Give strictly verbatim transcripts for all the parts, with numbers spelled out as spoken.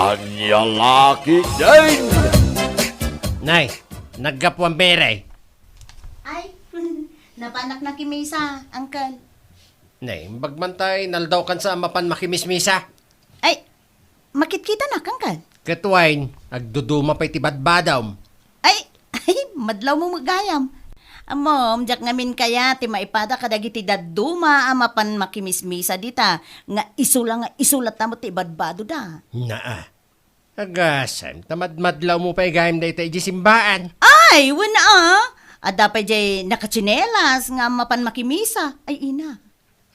Ania la ketdin? Nay, naggapuam, Mary. Ay, napanak nakimisa, Uncle. Nay, imbag man tay, naldaw kan sa mapan makimismisa. Ay, makitkita na, Uncle. Ket wen, agduduma pay ti badbadam. Ay, ay, madlaw mo met gayam. Ammom, diak ngamin kaya ti maipada kadagiti dadduma a mapan makimismisa dita, nga isu la nga isu latta met ti ibadbadoda. Naa. Agasem, ta madmadlaw mo pay gayam dayta idiay simbaan. Ay, wen a! Adda pay diay nakatsinelas nga mapan makimisa. Ay, ina.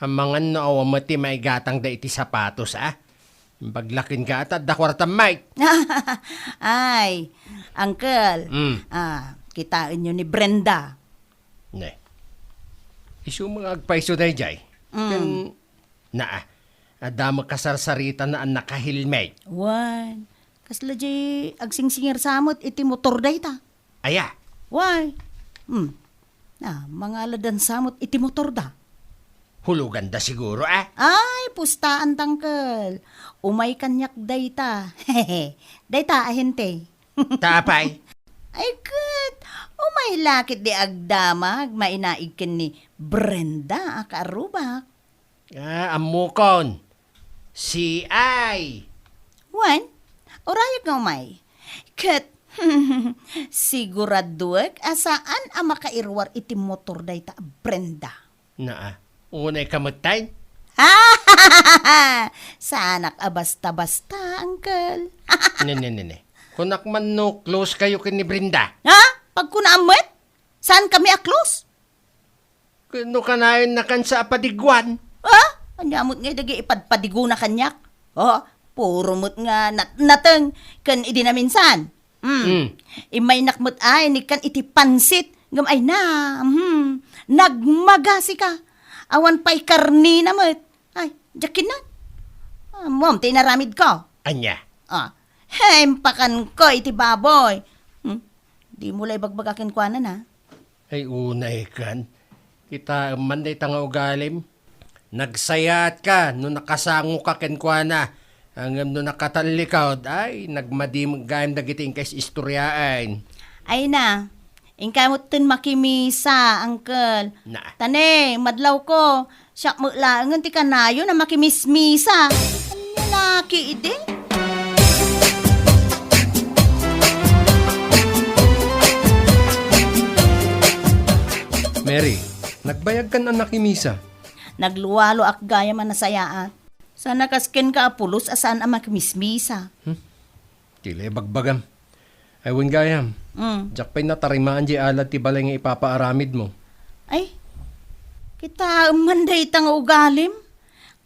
Amangan no awan met ti maigatangda iti sapatos, a? Imbag la kenka, ta adda kuartam met. Ay, Uncle, Mm. ah, kitaenyo ni Brenda. Ne. Isu nga agpayso daydiay. Mm. Ken, naa, adda met kasarsaritana a naka-helmet. Wen, kasla diay agsingsingir sa met iti motor dayta. Aya? Why? Hmm. Ah, mangaladan sa met iti motorda. Huloganda siguro, a? Ay, pustaan, Uncle. Umay kaniak dayta. Dayta, ahente. Ta apay? Ay, ket, umay la ketdi agdamag, mainaig ken ni Brenda a kaarrubak. Ah, ammokon. Si ay. Wen, urayek nga umay. Ket, siguraduek a saan a makairuar iti motor dayta a Brenda. Naa, unay ka met tay? Saanak a basta-basta, Uncle. Ne, ne, ne, ne. Kunak man no close kayo ken ni Brenda. Ha? Pagkunaam met? Saan kami a close? Ken no kanayon nakansa a padiguan? Ah? Ania met ngay dagiti ipadpadigona kaniak? Oh, puro met nga natnateng ken idi naminsan. Hmm. Hmm. Immaynak met ay nikkan iti pansit. Ngem ay na, hmm, nagmagasika. Awan pay karnina met. Ay, diak kinnan. Ammom ti inaramidko. Ania? Ah, impakanko iti baboy. Hmm? Dimo la ibagbaga kenkuana, na? Ay, unay kan. Kitaem man dayta nga ugalim. Nagsayaatka no nakasangoka kenkuana. Ngem no nakatallikawd, ay, nagmadi met gayam dagiti inka is-istoriaen. Ay na, inka met ten makimisa, Uncle. Na. Ta ne, madlawko, siak met laengen ti kanayon a makimismisa. Ania la ketdi? Mary, nagbayagkan a nakimisa? Naglualoak gayam a nasayaat. Sana kas kenka a pulos a saan a makimismisa. Hmm? Ti la ibagbagam. Ay, wen gayam. Mm. Diak pay natarimaan diay alad ti balay nga ipapaaramidmo. Ay, kitaem man dayta nga ugalim.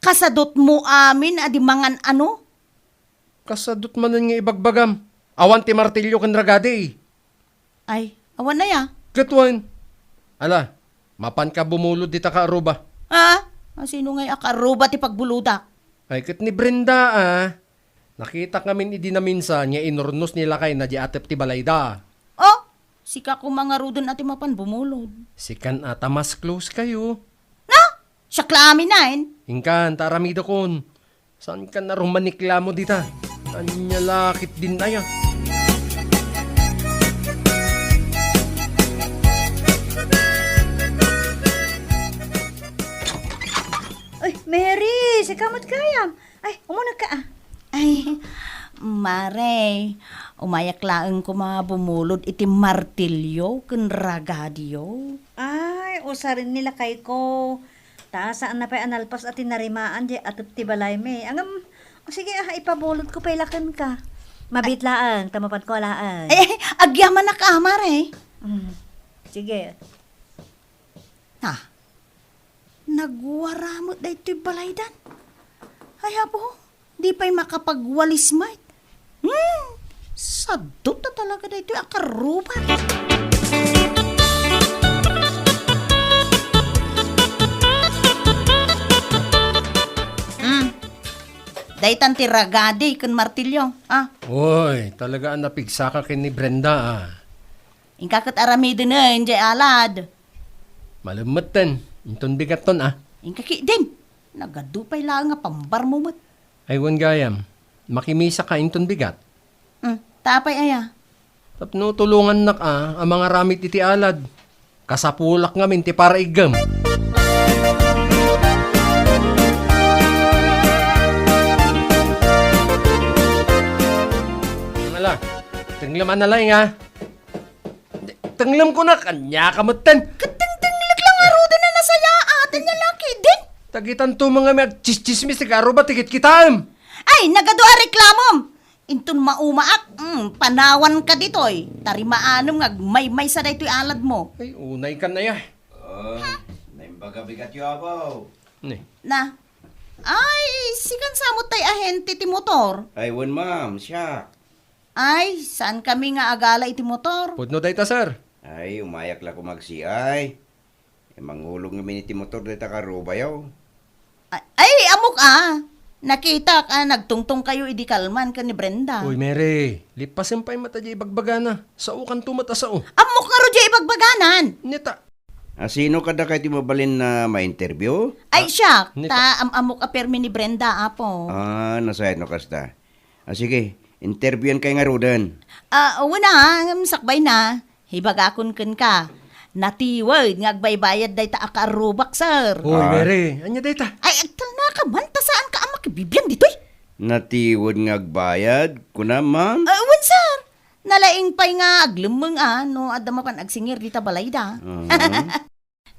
Kasadutmo amin a di mangan-ano. Kasadut manen nga ibagbagam. Awan ti martilyo ken ragadi. Ay, awan aya? Ket wen. Ala, mapanka bumulod dita kaarruba. Ah? Asino ngay a kaarruba ti pagbulodak? Ay, ket ni Brenda, a. Nakitak ngamin idi naminsan nga inurnos ni lakayna diay atep ti balayda. Oh, sika koma ngaruden a ti mapan bumulod. Sikan a ta mas close kayo. Na? Siak la amin, ayen. Inkan, ta aramidakon. Saankan a rumaniklamo dita? Ania la ketdin aya? Ay, Mary, sika met gayam. Ay, umunegka, a. Ay, Mare, umayak laeng koma bumulod iti martilyo ken ragadio. Ay, usaren ni lakayko. Ta saanna pay a nalpas a tinarimaan diay atep ti balaymi. Ngem, o sige, a, ipabulodko pay la kenka. Mabiit laeng, ta mapanko a laeng. Ay, ay, agyamanak a, Mare. Mm. Sige. Ah, nagwara met daytoy balaydan. Ay, apo, di pay makapagwalis met. Hmm, sadut a talaga daytoy a karubat. Hmm, daytan ti ragadi ken martilyo, ah. Oy, talaga a napigsaka ken ni Brenda, ah. Inka ket aramidenen jay alad. Malem metten, inton bigatton, ah. Inka ketdin, nagadu pay laeng a pambarmo met. Ay, wen gayam, Makimisaka inton bigat. Hmm, ta apay aya? Tapno tulongannak a, a mangaramid iti alad. Kasapulak ngamin ti paraiggem. Ala, tenglem a nalaing a. Tenglem kunak, ania ka metten? Ket tengtenglek la ngaruden a nasayaat, ania la ketdin? Dagitan to nga agtsismis ti karuba ti kitkitaem. Ay, nagadu a reklamom! Inton maumaak, mm, panawanka ditoy. Tarimaanam nga agmaymaysa daytoy aladmo. Ay, unay kan aya. Oh, naimbag a bigatyo, apo. Ni. Na. Ay, sikan sa met tay ahente ti motor. Ay, wen, ma'am, siak. Ay, saan kami nga agala iti motor? Pudno dayta, sir. Ay, umayak la koma agsiay. Eh, mangulog ngamin iti motor dayta karubayo. Ay, ay, ammok a. Nakitak a nagtungtong kayo idi kalman ken ni Brenda. Uy, Mary, lipasem pay met a diay ibagbagana. Saokan to met a sao. Ammok ngarud diay ibagbaganan. Neta. A, sino kadakayo ti mabalin a ma-interview? Ay, siak. Neta. Ta am-ammok a permi ni Brenda, apo. Ah, nasayaat no kasta. A, sige, interviewan kay ngaruden. Ah, wen a, ngem sakbay na. Ibagakon kenka, natiwed nga agbaybayad dayta a kaarrubak, sir. Hoy, ah, Mary, ania dayta? Ay, agtalnaka man, ta saan ka a makibibiang ditoy? Natiwed nga agbayad, kuna, ma'am? Ah, wen, sir. Nalaing pay nga aglemmeng, ah, no adda mapan agsingir dita balayda. Mhm.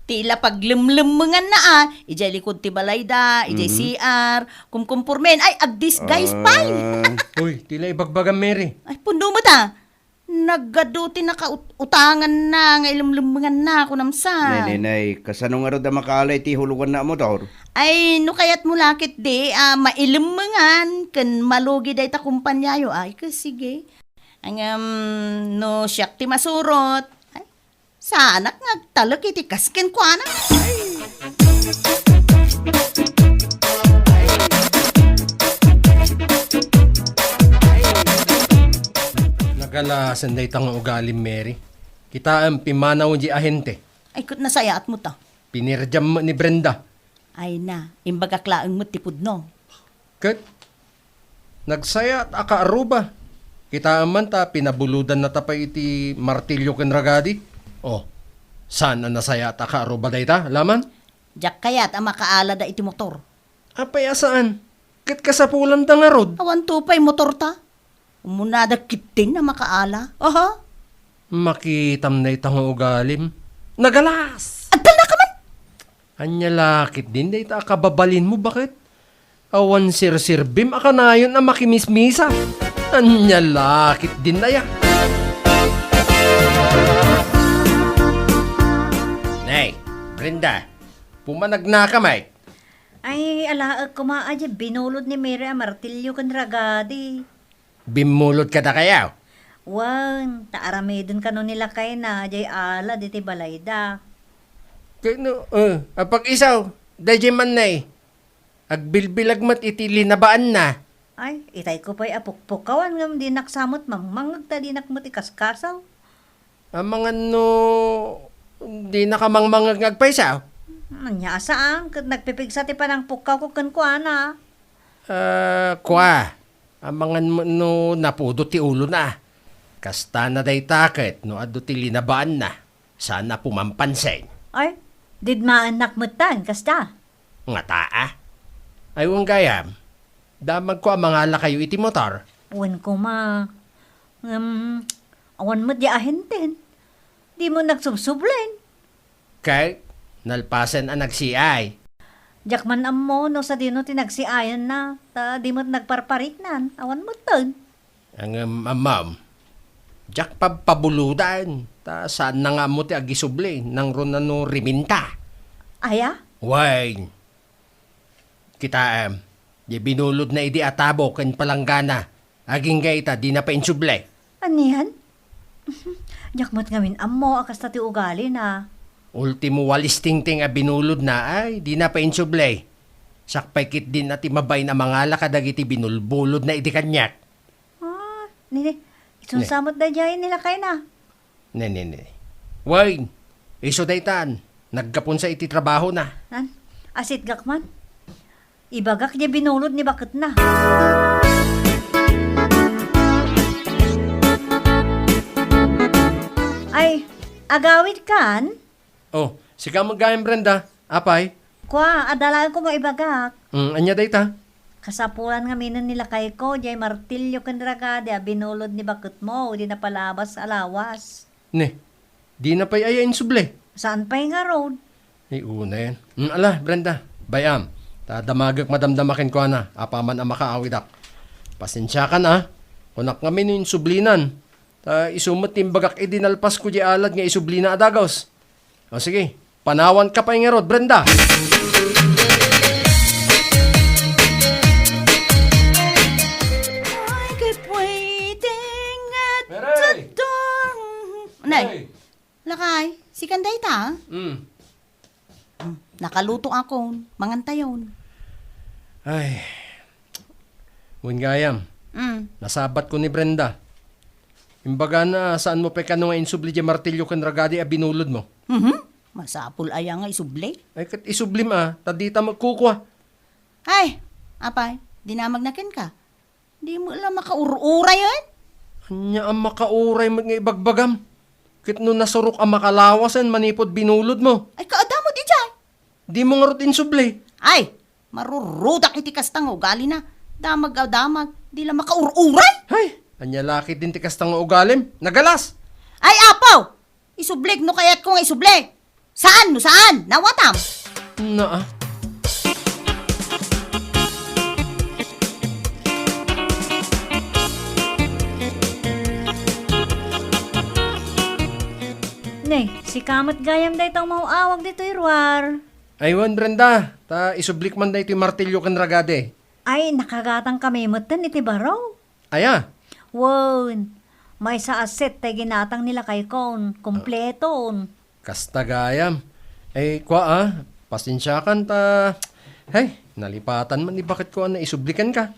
Ti la paglemlemmenganna, ah, idiay likod ti balayda, idiay Mhm. C R, kumkumpormen. Ay, agdisguise pay. Ah. Uy, ti la ibagbagam, Mary. Ay, pudno met, ah. Nagadu ti nakaut-, utanganna nga ilemlemmenganna, kunam sa. Nay, nay, nay, kasano ngarud a makaala iti huloganna a motor? Ay, no kayatmo la ketdi a mailemmengan ken malugi dayta kompaniayo, ay, ket sige. Ngem, no siak ti masurot, ay, saanak nga agtalek iti kas kenkuana. Ay. Nagalasen dayta nga ugalim, Mary. Kitaem, pimmanawen diay ahente. Ay, ket nasayaat met a. Pinirdiam met ni Brenda. Ay na, imbagak laeng met ti pudno. Ket nagsayaat a kaarruba. Kitaem man ta pinabulodannata pay iti martilyo ken ragadi. Oh, saan a nasayaat a kaarruba dayta, Laman? Diak kayat a makaalada iti motor. Apay a saan? Ket kasapulanta ngarud. Awan to pay motorta. Umunada ketdin a makaala. Aha. Makitam dayta nga ugalim. Nagalas! Agtalnaka man! Ania la ketdin dayta a kababalinmo, baket? Awan serserbim a kanayon a makimismisa. Ania la ketdin aya? Nay, Brenda, pumanagnaka met. Ay, alaek koma a diay binulod ni Mary a martilyo ken ragadi. Bimmulod kadakayo? Wen, ta aramiden kano ni lakayna diay alad iti balayda. Ket no, eh, apag-isu, daydiay man nay, agbilbilag met iti linabaanna. Ay, itay ko pay a pukpukawan ngem dinak sa met mangmangeg ta dinak met ikaskasaw. Amangan no dinaka mangmangeg nga agpayso? Ania a saan, ket nagpipigsa ti panangpukkawko kenkuana. Ah, kua, amangan met no napudot ti ulona. Kasta na dayta ket no adu ti linabaanna, saan a pumampansin. Ay, didmaennak metten, kasta. Ngata a? Ay, wen gayam, damagko a mangalakayo iti motor. Wen koma. Ngem, awan met diay ahenten. Dimo nagsubsublen. Ket, nalpasen a nagsiay. Diak man ammo no sadino ti nagsiayenna, ta di met nagparpariknan. Awan metten. Ngem, ammom, diak pabpabulodan, ta saanna nga ammo ti agisubli, nangruna no riminta. Aya? Wen. Kitaem, diay binulodna idi a tabo ken palanggana, agingga ita, dina pay insubli. Anian? Diak met ngamin ammo a kasta ti ugalina. Ultimo walis tingting a binulodna, ay, dina pay insubli. Sakbay ketdin a ti mabain a mangala kadagiti binulbulodna idi kaniak. Ah, nini, isunsa met daydiay ni lakayna. Ne, ne, ne. Wen, isu daytan, naggapunsa iti trabahona. Nan, asitgak man. Ibagak diay binulod ni baketna. Agawidkan? Oh, sika met gayam, Brenda. Apay? Kua, adda laeng ko nga ibagak. Mm, ania dayta? Kasapulan ngaminen ni lakayko, diay martilyo ken ragadi a binulod ni baketmo, idi napalabas a lawas. Ne, dina pay aya insubli? Saan pay ngarud? Ay, unayen. Mm, ala, Brenda, bay-am. Ta damagek madamdama kenkuana, apaman a makaawidak. Pasensiakan, a. Kunak ngamin no insublinan. Ta isu met ti imbagak idi nalpasko diay alad nga isublina a dagus. O sige, panawanka pay ngarud, Brenda. Ay, kay pwedeng at Mary! Tutor. Nay, Mary! Lakay, sikan dayta? Mm. Mm, nakalutoakon, mangantayon. Ay. Wen gayam. Mm. Nasabatko ni Brenda. Imbagana, saanmo pay kano nga insubli diay martilyo ken ragadi a binulodmo? Mhm. Masapul aya nga isubli? Ay, ket isublim a, ta dita met kukua. Ay, apay, dinamagna kenka? Di mo la makaururay, eh? Ania a makauray met nga ibagbagam? Ket no nasurok a makalawasen manipud binulodmo? Ay, kaadda met idiay. Di mo ngarud insubli? Ay, marurudak iti kasta nga ugalina. Damag a damag, di la makaururay. Hay, ania la ketdin ti kasta nga ugalim? Nagalas! Ay, apo! Isublik no kayatko nga isubli. Saan no saan? Nawatam. Naa. Ne, sika met gayam dayta umaw-awag ditoy ruar. Ay wen, Brenda, ta isublik man daytoy martilyo ken ragadi. Ay, nakagatangkami metten iti baro. Aya? Wen, maysa a set tay ginatang ni lakaykon, kompleton. Kasta gayam. Ay, kua a, pasensiakan ta, hay, nalipatan man ni baketko a naisubli kenka.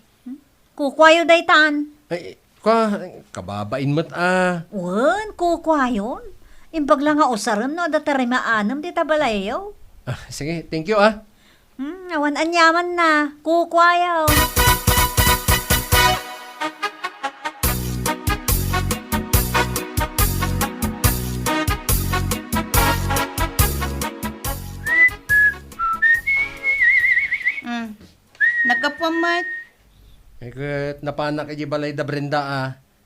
Kukuayo daytan. Ay, kua, kababain met a. Wen, kukuayon. Imbag la nga usarem no adda tarimaanem dita balayyo. Ah, sige, thank you a. Hmm, awan aniamanna. Kukuayo. Hmm. Naggapuam met. Ay, ket napanak idiay balay da Brenda a.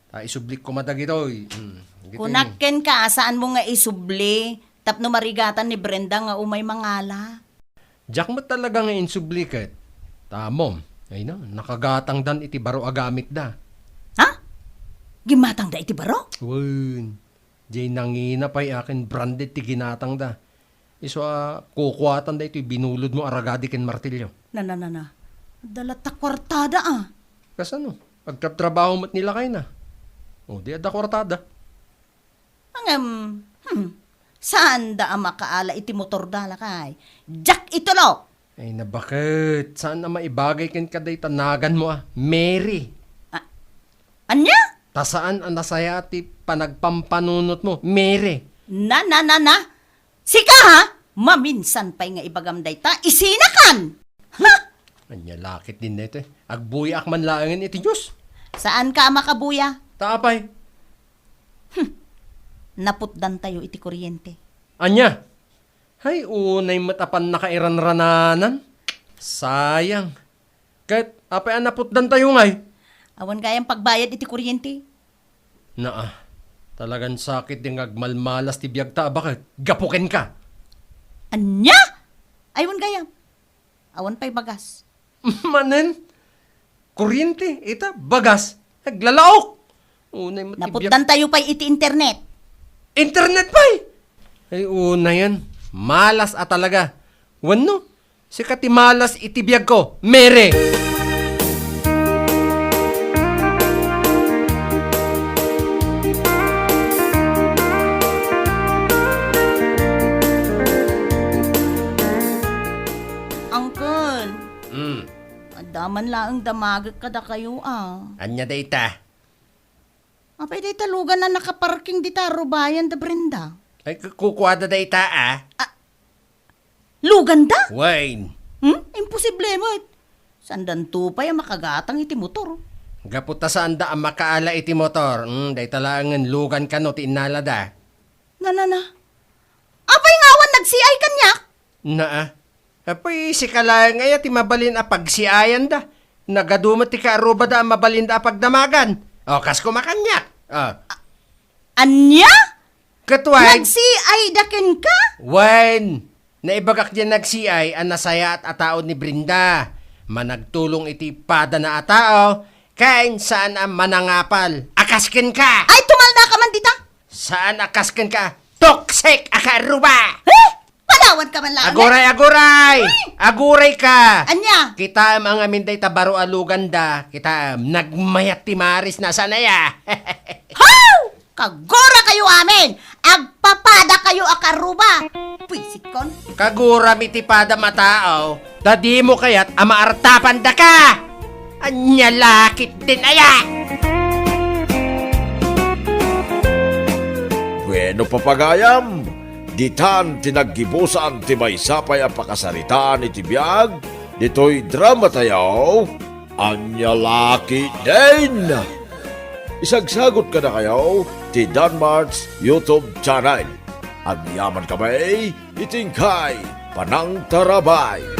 Ta isublik koma dagitoy. Hmm, dagitoy. Kunak kenka, saanmo nga isubli tapno marigatan ni Brenda nga umay mangala. Diak met talaga nga insubli ket. Ta ammom, ay na, nakagatangdan iti baro a gamitda. Ha? Gimatangda iti baro? Wen, diay nangina pay a ken branded ti ginatangda. Isu a kukuatan daytoy binulodmo a ragadi ken martilyo. Na, na, na, na. Adda latta kuartada a. Kasano? Agtrabtrabaho met ni lakayna. O, di adda kuartada. Ngem, hmm, saanda a makaala iti motorda, lakay. Diak itulok! Ay, nabaket. Saan a maibagay kenka dayta naganmo a Mary. A-, ania? Ta saan a nasayaat ti panagpampanunotmo, Mary. Na, na, na, na. Sika, ha? Maminsan pay nga ibagam dayta, isinakan! Ha? Ania la ketdin daytoy? Agbuyaak man laengen iti Dios. Saanka a makabuya? Ta apay? Hmm. Naputdantayo iti kuryente. Ania? Hay, unay met a pannakairanrananan. Sayang. Ket apay a naputdantayo ngay? Awan gayam pagbayad iti kuryente. Naa, talagan sakit di nga agmalmalas ti biagta a baket. Gapu kenka. Ania? Ay, wen gayam. Awan pay bagas. Manen? Kuryente, ita, bagas. Naglalaok. Unay met ti biag- Naputdantayo pay iti internet. Internet pay? Ay, unayen. Malas a talaga. Wenno, sika ti malas iti biagko, Mere! Uncle, Hmm. Adda man laeng damagek kadakayo a. Ania dayta? Apay dayta lugan a nakaparking dita rubayan da Brenda? Ay, ku-, kukuada dayta, a. A, luganda? Wen. Hmm? Imposible met. Saandanto pay a makagatang iti motor. Gapu ta saanda a makaala iti motor. Hmm, dayta laengen lugan kano ti innalada. Na, na, na. Apay nga awan nagsiay kaniak? Naa. Apoy, sika laeng aya ti mabalin a pagsiayanda. Nagadu met ti kaarrubada a mabalinda a pagdamagan. O, kas kumakaniak. O. Ania? Ket wen? Nagsiayda kenka? Wen. Naibagak diay nagsiay a nasayaat a tao ni Brenda. Managtulong iti padana a tao, ken saan a manangapal. A kas kenka! Ay, tumalna ka man dita! Saan a kas kenka. Toxic a kaarruba! Eh? Palawan ka man lang, Aguray, aguray! Ay! Aguray ka! Ania? Kitaem a ngamin dayta baro a luganda. Kitaem, nagmayat ti maris na sanaya. Haw! Kagura kayo amin! Agpapada kayo a karuba! Pwisitkon! Kagurami ti padam a tao, ta dimo kayat a maartapan daka! Ania la ketdin aya! Bueno, papagayam, ditan ti naggibusan ti maysa pay a pakasaritaan iti biag ditoy drama tayo. Ania la ketdin? Isagsagot kadakayo ti Danmart's YouTube channel. Agyaman kami iti inkay panangtarabay.